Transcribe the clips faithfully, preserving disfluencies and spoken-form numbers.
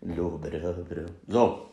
Lo bira bira. Zo.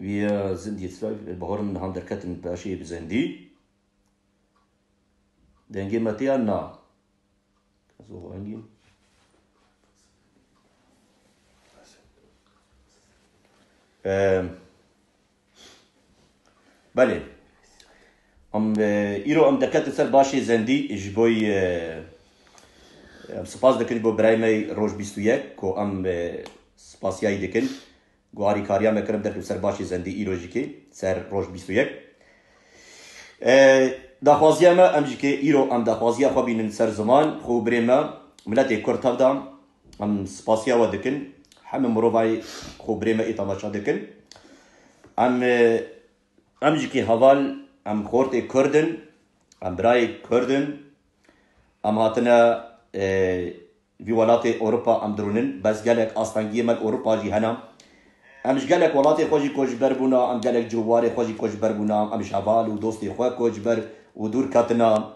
Viya zindî sirayî baharin nihan derketin beşê bi zendî. Dengê me tê ya na? Ez û hengî. Em, belê. Em, e, îro em derketin ser başê zendî ji bo, e, em spas dikin ji bo birayê me roj bîst û yek ku em, e, spasiyayî dikin. Ku alîkariya me kirin derkeve ser başê zendî îro jî kê ser roj bîst û yek. E, daxwaziya me em jî kê îro em daxwaziya xwe bînin ser ziman, xwe û birê me, miletê Kurd tevda, em spasiya we dikin. Hemî mirovayê xwe û birê me ê temaşa dikin. Em, e, em jî kê heval, em xortê Kurd in, em birayê Kurd in. Em hatine, e, vî welatê Ewropa em dirûnin, bes gelek astengiyê me li Ewropa jî hene. Em ji gelek welatê xwe jî koçber bûna, em gelek cihwarê xwe jî koçber bûna, em ji heval û dostê xwe koçber û dûr ketina.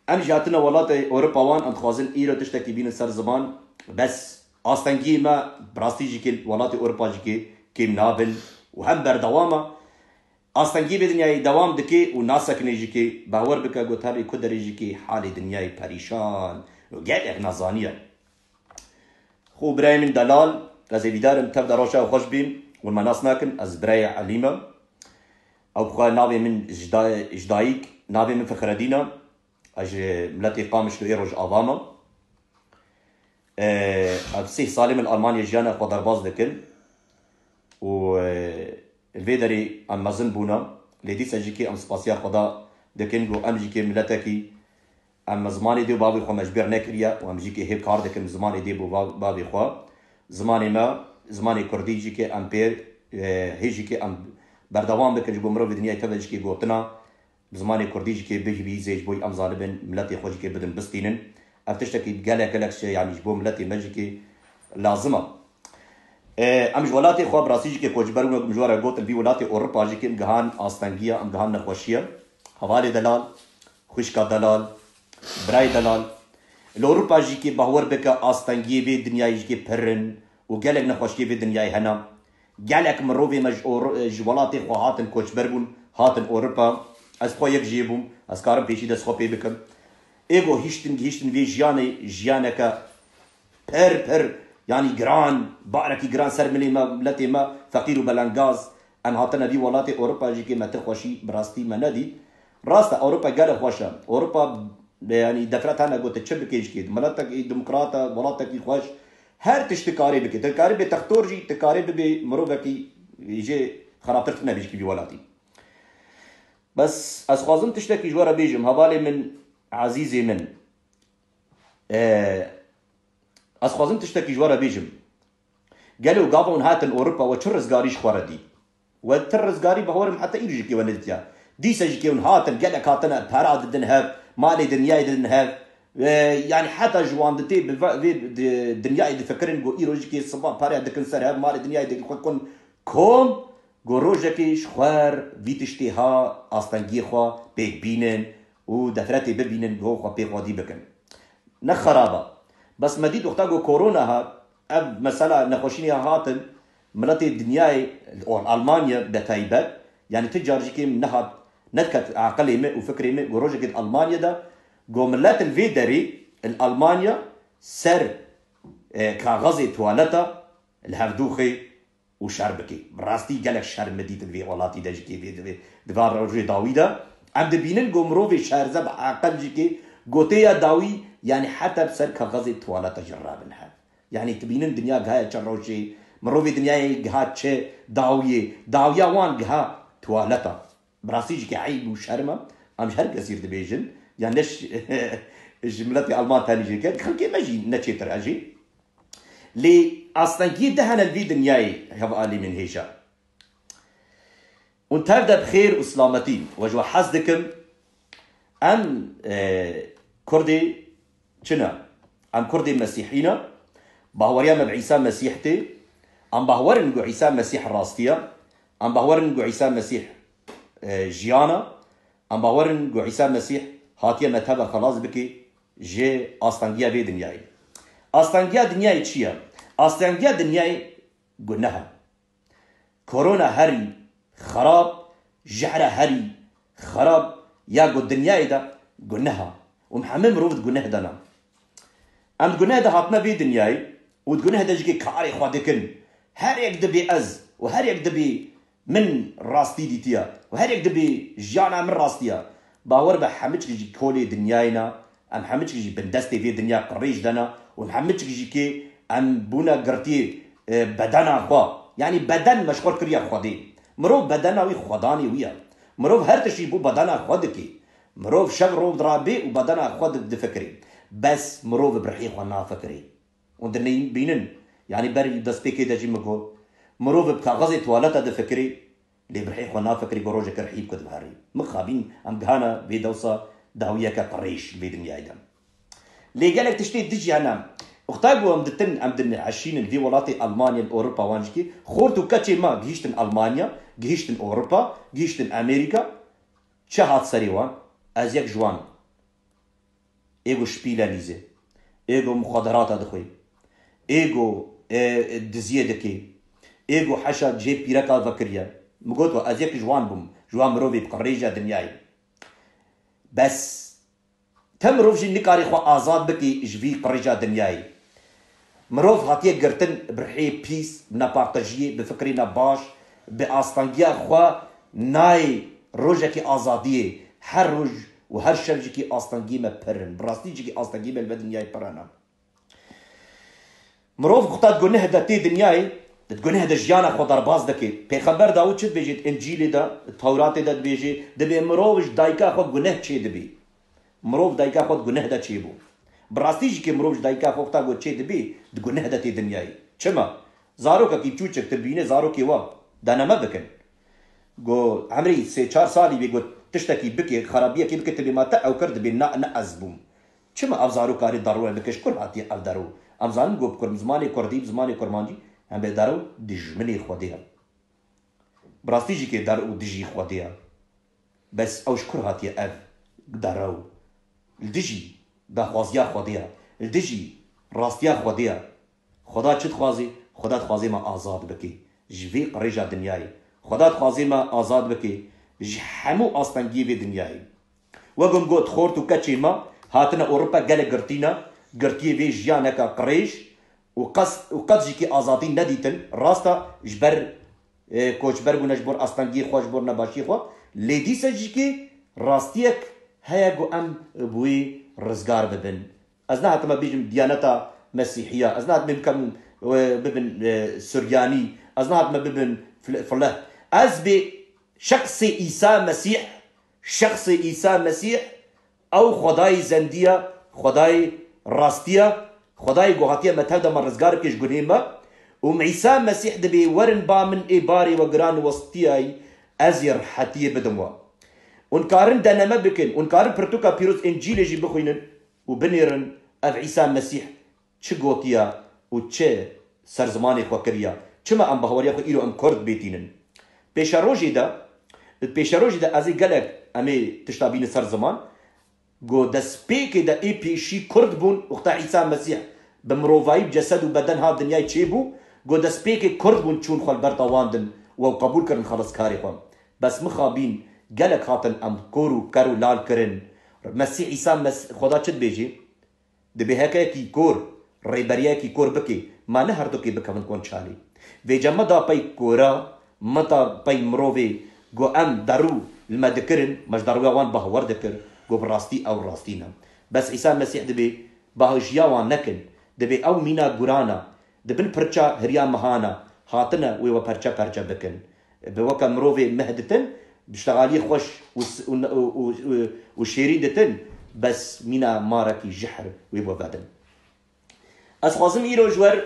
Em jî hatine welatê Ewropa wan, em dixwazin îro tiştekî bînin ser ziman, bes astengiyê me bi rastî jî kê welatê Ewropa jî kê kêm nabin û hem berdewam e. Astengiyê vê dinyayê dewam dike û nasekine jî kê, bawer bike ku tevlî ku derê jî kê halê dinyayê perîşan û gelek nezaniye. Xwe birayê min delal, ez hêvîdar im tev de roja xweş bîn, hûn me nas nakin, ez birayê Elî me. Ew bi xwe navê min ji da-, ji dayik, navê min Fixredîn e. Ez ji miletê Qamişlo ê Rojava me. E, ev sih salê min li Almanya jiyana xwe derbas dikin û, e, li vê derê em mezin bûne. Lê dîsa jî kê em spasiya Xweda dikin ku em jî kê miletekî em zimanê dê û bavê xwe me ji bîr nekiriye û em jî kê hê kar dikin zimanê dê û ba-, bavê xwe. Zimanê me, zimanê kurdî jî kê em pê, e, hê jî kê em berdewam bikin ji bo mirovê dinyayê teve jî kê gotina. Bi zimanê kurdî jî kê bihîvî zê ji bo em zalibin miletê xwe jî kê bidin bistînin. Ev tiştekî gelek gelek şey, yanî ji bo miletê me jî kê lazim e. E, em ji welatê xwe bi rastî jî kê koçber bûn, wek min ji we re gotin, vî welatê Ewropa jî kê em gihan astengiya, em gihan nexweşiye. Hevalê delal, xwişka delal, birayê delal. Li Ewropa jî kê bawer bike astengiyê vê dinyayê jî kê pir in û gelek nexweşiyê vê dinyayê hene. Gelek mirovê me ji Ewro-, ji welatê xwe hatin koçber bûn, hatin Ewropa. Ez xwe yek jê bûm, ez karim pêşî dest xwe pê bikim. Êgo hiştin, gihiştin vê jiyanê, jiyaneke pir, pir, yanî giran, barekî giran ser milê me, miletê me, feqîr û belengaz. Em hatine vî welatê Ewropa jî kê me ti xweşî bi rastî me nedî. Rast e, Ewropa gelek xweş e. Ewropa, yanî defret hene got tu çi bikê jî kê. Miletekî demokrat e, welatekî xweş. Her tişt dikarê bikê. Tu dikarî bê textor jî, tu dikarê bibê mirovekî jê xerabtir tune bê jî kê vî welatî. Bes ez xwazim tiştekî ji we re bêjim, hevalê min, ezîzê min. E, ez xwazim tiştekî ji we re bêjim. Gelo gava hûn hatin Ewropa we çi rizgarî ji xwe re dî? We ti rizgarî bi hewerim heta îro jî kê we nedîtiya. Dîse jî kê hûn hatin, gelek hatine, pera didin hev, malê dinyayê didin hev. E, yanî heta ji wan ditê bi va-, vê di-, dinyayê difikirin ku îro jî kê siba pere dikin ser hev, malê dinyayê dixwe kun kom, ku rojekê ji xwer vî tiştê ha astengiyê xwe pêk bînin û defretê bibînin, ku xwe pê xwedî bikin. Ne xerab e. Bes me dît wexta ku korona hat, ev mesela nexweşînê hatin, miletê dinyayê, Almanya be taybet, yanî ti car jî kêm nehat, nediket aqilê me û fikrê me, ku rojekê di Almanya de, ku milet li vê derê, li Almanya, ser, e, kaxezê tuwaleta, li hevdûxê û şer bikî. Bi rastî gelek şer min dîtin vê welatî de jî kê vê, vê, di van rojê dawî de. Em dibînin ku mirovê şerze bi aqil jî kê gotê ya dawî, yanî heta bi ser kaxezê tuwaleta jî rabin hev. Yanî dibînin dinya gihaye çi rojê, mirovê dinyayê giha çi dawiyê, dawiya wan giha tuwaleta. Bi rastî jî kê eyb û şerm e. Em ji her kesî re dibêjin. Ya ne ji, ji miletê Alman tenî jê ke, xelkê me jî ne çêtir e jî. Lê astengiyê di hene li vî dinyayê hevalê min hêja. Hûn tev de bi xêr û silametî we ji we hez dikim. Em, e, Kurdê çi ne? Em Kurdê Mesîhî ne. Bahweriya me bi Îsa Mesîh tê. Em bahwer in ku Îsa Mesîh rastî ye. Em bahwer in ku Îsa Mesîh, e, jiyan e. Em bawer in ku Îsa Mesîh hatiye me teva xelas bikê ji astengiya vê dinyayê. Astengiya dinyayê çi ye? Astengiya dinyayê guneh e. Korona herî xerab, jehra herî xerab ya ku dinyayê de guneh e. Û em hemî mirov di guneh de ne. Em di guneh de hatine vê dinyayê û di guneh de jî karê xwe dikin. Her yek dibê ez û her yek dibê min rastî dîtiye û her yek dibê jiyana min rastî ye. Bawer be hemî çik jî kolê dinyayê ne, em hemî çik jî bin destê vê dinya qirêj de ne û em hemî çik jî kê em bûne girtiyê, e, bedena xwe. Yanî beden me ji xwe kiriye Xwedê. Mirov bedena wî xwedanê wî ye. Mirov her tiştî bo bedena xwe dike. Mirov şev rov dirabê û bedena xwe di-, difikirê. Bes mirov bi rihê xwe nafikirê. Hûn dinê bînin. Yanî berî destpêkê de jî min got, mirov bi kaxezê tuwaleta difikirê, lê bi rihê xwe nafikirê ku rojeke rihî bike diherî. Mixabîn em gihana vê dewsa dawiyeke qirêj li vê dinyayê de. Lê gelek tiştê dijî hene. Wexta ku em ditin, em din eşînin vê welatê Almanya, li Ewropa wan jikê, xort û keçê me gihîştin Almanya, gihîştin Ewropa, gihîştin Amerîka. Çi hat serê wan? Ez yek ji wan im. Ê ku şpîle lîzê. Ê ku muxaderata dixwê. Ê ku, e, e, diziyê dikê. Ê ku heşa cihê pîreka vekiriye. Min got, ez yek ji wan bûm. Ji wan mirovê bi qirêja dinyayê. Bes te mirov jî nikarê xwe azad bikî ji vî qirêja dinyayê. Mirov hatiye girtin bi rihê pîs, bi nepartijiyê, bi fikrê nebaş, bi astengiya xwe nayê rojekî azadiyê. Her roj û her şev jikî astengiyê me pir in. Bi rastî jikî astengiyê me li vê dinyayê pir hene. Mirov xwe di guneh de tê dinyayê, di guneh de jiyana xwe derbas dike. Pêxember Dawûd çi dibêje di Încîlê de, di Tewratê de dibêje, dibê mirov ji dayika xwe guneh çê dibî. Mirov dayika xwe di guneh de çêbû. Bi rastî jî kê mirov ji dayika xwe wexta ku çê dibî, di guneh de tê dinyayê. Çima? Zarokekî çûçik tu bîne, zarokê we deneme bikin. Ku emrî sê çar salî bê, ku tiştekî bike, xerabiyekê bike, tu bê ma te ew kir, dibê na, ne ez bûm. Çima ev zarok karî derew bike? Ji kur hatiye ev derew? Em zanin ku bi kur-, zimanê kurdî, bi zimanê kurmancî, em bê derew dijminê Xwedê ye. Bi rastî jî kê derew dijî Xwedê ye. Bes ew ji kur hatiye ev derew? Li dijî daxwaziya Xwedê ye. Li dijî rastiya Xwedê ye. Xweda çi dixwazî? Xweda dixwazê me azad bikî. Ji vê qirêja dinyayê. Xweda dixwazê me azad bikî. Ji hemû astengiyê vê dinyayê. Wek hûn got, xort û keçê me hatine Ewropa, gelek girtî ne, girtiyê vê jiyaneke qirêj û qas-, û qet jî kî azadî nedîtin. Rast e, ji ber, e, koçber bûne, ji bo astengiyê xwe, ji bo nebaşiyê xwe. Lê dîsa jî kî rastiyek heye ku em bi wî rizgar bibin. Ez nehatime bêjim diyaneta Mesîhiya. Ez nehatime bikim, e, bibin, e, Suryanî. Ez nehatime bibin fil-, fileh. Ez bê şexsê Îsa Mesîh, şexsê Îsa Mesîh, ew Xwedayê zendî ye, Xwedayê rastî ye, Xwedayê ku hatiye me tev de me rizgar bike ji gunê me. Û Îsa Mesîh dibê, werin ba min ê barê we giran û westiyayî, ez ê rihetiyê bidim we. Hûn karin deneme bikin, hûn karin pirtûka pîroz Încîlê jî bixwînin û binêrin, ev Îsa Mesîh çi gotiye û çi ser zimanê xwe kiriye. Çima em bahweriya xwe îro em Kurd bêtînin? Pêşerojê de, pêşerojê de ez ê gelek em ê tişta bînin ser ziman. Go destpêkê de ê pêşî Kurd bûn, wexta Îsa Mesîh bi mirovayî, bi cesed û beden hat dinyayê çêbû. Go destpêkê Kurd bûn, çûn xwe li ber tawan din û ew qebûl kirin xelaskarê xwe. Bes mixabîn gelek hatin em kor û ker û lal kirin. Mesîh Îsa Mes-, Xweda çi dibêjî? Dibê heke yekî kor, rêberiyekî kor bike, ma ne herdukê bikevin konçalê. Vêca me da pey kora, me da pey mirovê, ku em derû li me dikirin, me ji derûya wan bawer dikir, ku bi rastî ew rastî ne. Bes Îsa Mesîh dibê bahijiya wan nekin. Dibê ew mîna gurana, di bin pirça hiriya mihana, hatine wê we perçe perçe bikin. Bi weke mirovê meh ditin, bi ştegaliyê xweş û s-, û n-, û, û, û, û şêrîn ditin, bes mîna marekî jihr wê bo vedin. Ez xwazim îro ji wer,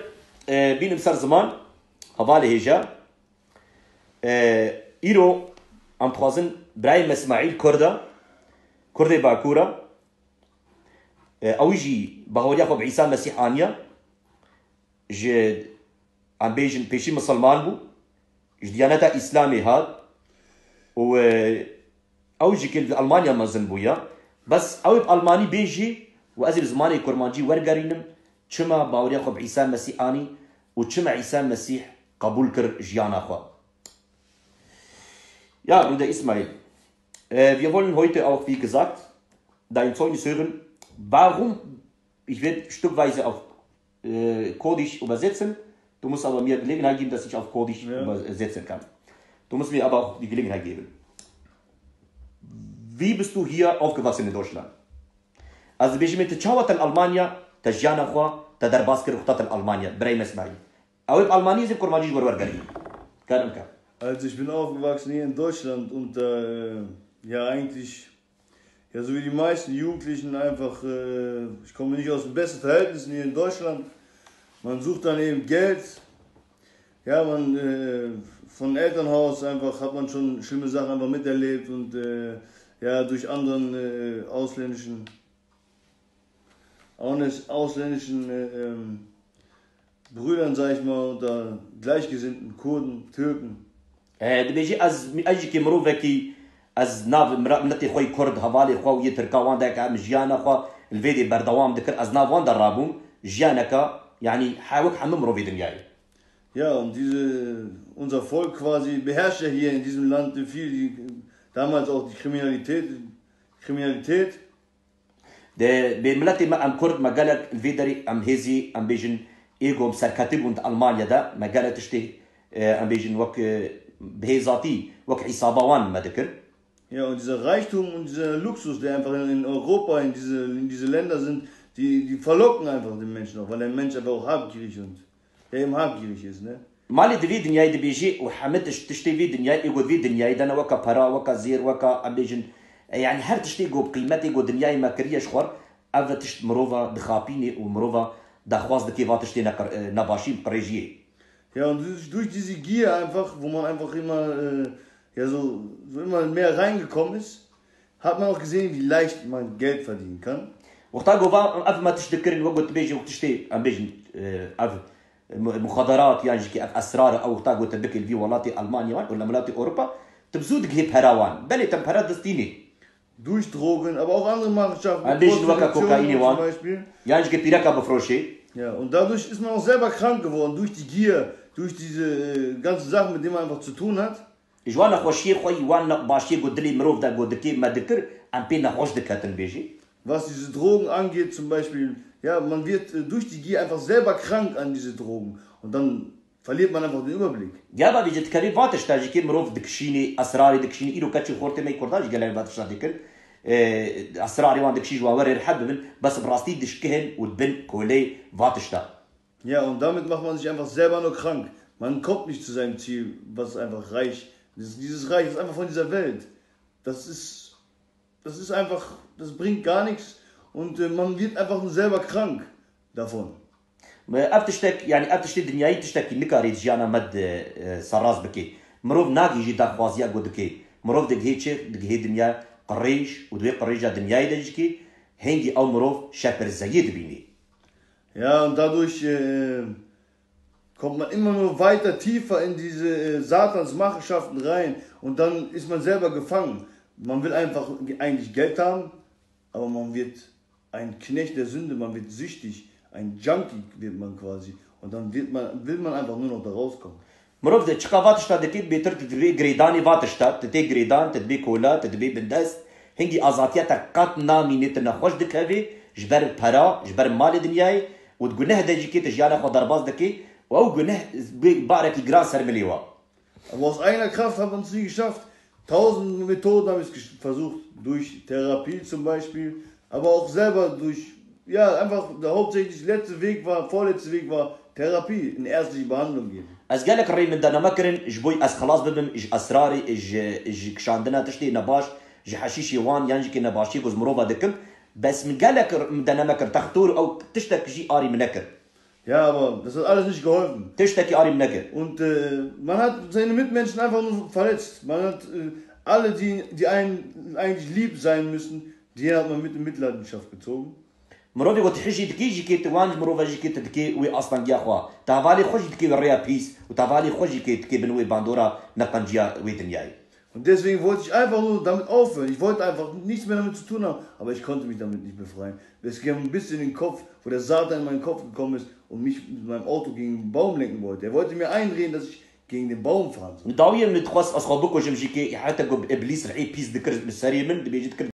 e, bînim ser ziman, hevalê hêja. E, îro em dixwazin birayê me Îsmaîl Kurd e, Kurdê Bakur e. E, ew jî bahweriya xwe bi Îsa Mesîh aniye. Ji, em bêjin, pêşî misilman bû, ji diyaneta Îslamê hat û, e, ew jî kê li Almanya mezin bûye. Bes ew ê bi almanî bêjî û ez ê bi zimanê kurmancî wergerînim, çima baweriya xwe bi Îsa Mesîh anî û çima Îsa Mesîh qebûl kir jiyana xwe. Ja, Bruder Ismail, äh, wir wollen heute auch, wie gesagt, dein Zeugnis hören. Warum, ich werde stückweise auf äh, Kurdisch übersetzen. Du musst aber mir Gelegenheit geben, dass ich auf Kurdisch Ja. übersetzen kann. Du musst mir aber auch die Gelegenheit geben. Wie bist du hier aufgewachsen in Deutschland? Ez dibêjim, tu çawa te li Almanya, te jiyana xwe, te derbas kir û xwe te li Almanya, birayê me Îsmaîl. Ew ê bi Almanî zî kurmancî ji we re wergerî. Kerem ke. Also ich bin aufgewachsen hier in Deutschland und äh, ja eigentlich Ja, so wie die meisten Jugendlichen einfach, äh, ich komme nicht aus den besten Verhältnissen hier in Deutschland. Man sucht dann eben Geld. Ja, man äh, von Elternhaus einfach hat man schon schlimme Sachen einfach miterlebt und äh, ja, durch anderen äh, ausländischen, aus-, ausländischen äh, ähm, Brüdern, sag ich mal, unter Gleichgesinnten, Kurden, Türken. Dibêjî ez, ez jî kê mirovekî, ez nav mira-, miletê xwe yî Kurd, hevalê xwe û yê Tirka wan de ke em jiyana xwe li vê dê berdewam dikir, ez nav wan de rabûm, jiyaneke, yanî he wek hemû mirovê dinyayê. Ja, und diese, unser Volk quasi beherrscht ja hier in diesem Land viel, die, damals auch die Kriminalität, Kriminalität. Di bê miletê me em Kurd, me gelek li vê derê em hêzî, em bêjin, êgo serketî bûn di Almanya de, me gelek tiştê, e, em bêjin wek, e, bi hêzatî, wek hîsaba wan me dikir. Ja, und dieser Reichtum und dieser Luxus, der einfach in, in Europa, in diese, in diese Länder sind, die, die verlocken einfach den Menschen auch, weil ein Mensch einfach auch habgierig und der eben habgierig ist, ne? Malê di vê dinyayê dibêjê û hemî tiş-, tiştê vê dinyayê, êgo vê dinyayê de ne weke pera, weke zêr, weke em bêjin, e, yanî her tiştê go bi qîmetê go dinyayê me kiriye ji xwe, ev tişt mirova dixapînê û mirova daxwaz dike va tiştê neqir-, e, nebaşî bi qirêjiyê. Ja, und durch, durch diese Gier einfach, wo man einfach immer, äh, ja, so, so immer mehr reingekommen ist, hat man auch gesehen, wie leicht man Geld verdienen kann. Wexta go va ev me tişt dikirin, wek go tu bêjî wek tiştê, em bêjin, e, ev mu-, muxaderat yan jî ki ev esrar, ew wexta go te bikê li vî welatê Almanya wan û li welatê Ewropa, tu bi zû digihê pera wan. Belê te pera destînê. Durch Drogen, aber auch andere Machenschaften, Em bêjin weke Prostitution kokaînê wan, zum Beispiel. Yan jî ki pîreka bifroşê. Ja, und dadurch ist man auch selber krank geworden, durch die Gier, durch diese äh, ganzen Sachen, mit denen man einfach zu tun hat. Ji wan nexweşiyê xwe yî, wan ne-, başiyê ku dilê mirov de ku dikê me dikir, em pê nexweş diketin bêjî. Was diese Drogen angeht, zum Beispiel, ja, man wird äh, durch die Gier einfach selber krank an diese Drogen. Und dann verliert man einfach den Überblick. Ya bavê ji dikevê va tişta jî kê mirov dikişînê, esrarê dikişînê, îro keçî xortê me yê Kurdan jî gelek va tişta dikin. E, esrarê wan dikişî ji wan were rehet bibin, bes bi rastî dişkihin û dibin koleyê va tişta. Ja, und damit macht man sich einfach selber nur krank. Man kommt nicht zu seinem Ziel, was einfach reich. Dieses, dieses Reich ist einfach von dieser Welt. Das ist, das ist einfach, das bringt gar nichts und äh, man wird einfach nur selber krank davon. Ev tiştek, yani ev tiştê dinyayî tiştekî nikarê di jiyana me de e, serrast bike. Mirov nagihîjî daxwaziya ku dike. Mirov digihê çi? Digihê dinya qirêj û di wê qirêja dinyayê de jî kê hingî ew mirov şerpirzeyiyê dibînê. Ja, und dadurch äh, kommt man immer nur weiter tiefer in diese äh, Satansmachenschaften rein und dann ist man selber gefangen. Man will einfach eigentlich Geld haben, aber man wird ein Knecht der Sünde, man wird süchtig, ein Junkie wird man quasi. Und dann wird man, will man einfach nur noch da rauskommen. Mirov de çiqa va tişta dikê, bêtir tu divê girêdanê va tişta, tu tê girêdan, tu dibê kola, tu dibê bindest. Hingî azatiya te qet namîne, tu nexweş dikevê, ji ber pera, ji ber malê dinyayê û di guneh de jî kê tu jiyana xwe derbas dikê û ew guneh bê barekî giran ser milê wa. Aber aus eigener Kraft hat man es nie geschafft. Tausend Methoden habe ich gesch- versucht, durch Therapie zum Beispiel, aber auch selber durch, ja, einfach der hauptsächlich letzte Weg war, vorletzte Weg war Therapie, in ärztliche Behandlung gehen. Ez gelek rê min deneme kirin ji bo ez xilas bibim ji esrarê, ji, ji kişandina tiştê nebaş, ji heşîşê wan yan jî kê nebaşiyê ku ji mirova dikim. Bes min gelek r- min deneme kir, textor ew tiştek jî arî min nekir. Ja, aber das hat alles nicht geholfen. Tiştekî arî min nekir. Und äh, man hat seine Mitmenschen einfach nur verletzt. Man hat äh, alle, die, die einen eigentlich lieb sein müssen, die hat man mit in Mitleidenschaft gezogen. Mirovê ku tu hijî dikî jî kê tu wan ji mirove jî kê tu dikê wê astengiya xwe. Tu hevalê xwe jî dikê wê rêya pîs û tu hevalê xwe jî kê dikê bin wê bandora neqenciya wê dinyayê. Und deswegen wollte ich einfach nur damit aufhören. Ich wollte einfach nichts mehr damit zu tun haben, aber ich konnte mich damit nicht befreien. Es ging bis in den Kopf, wo der Satan in meinen Kopf gekommen ist und mich mit meinem Auto gegen einen Baum lenken wollte. Er wollte mir einreden, dass ich gegen den Baum fahren soll. Dawiyê min dixwest ez xwe bikujim jî kê, heta ku bi Îblîs rihê pîs dikir bi serê min, dibêjî dikir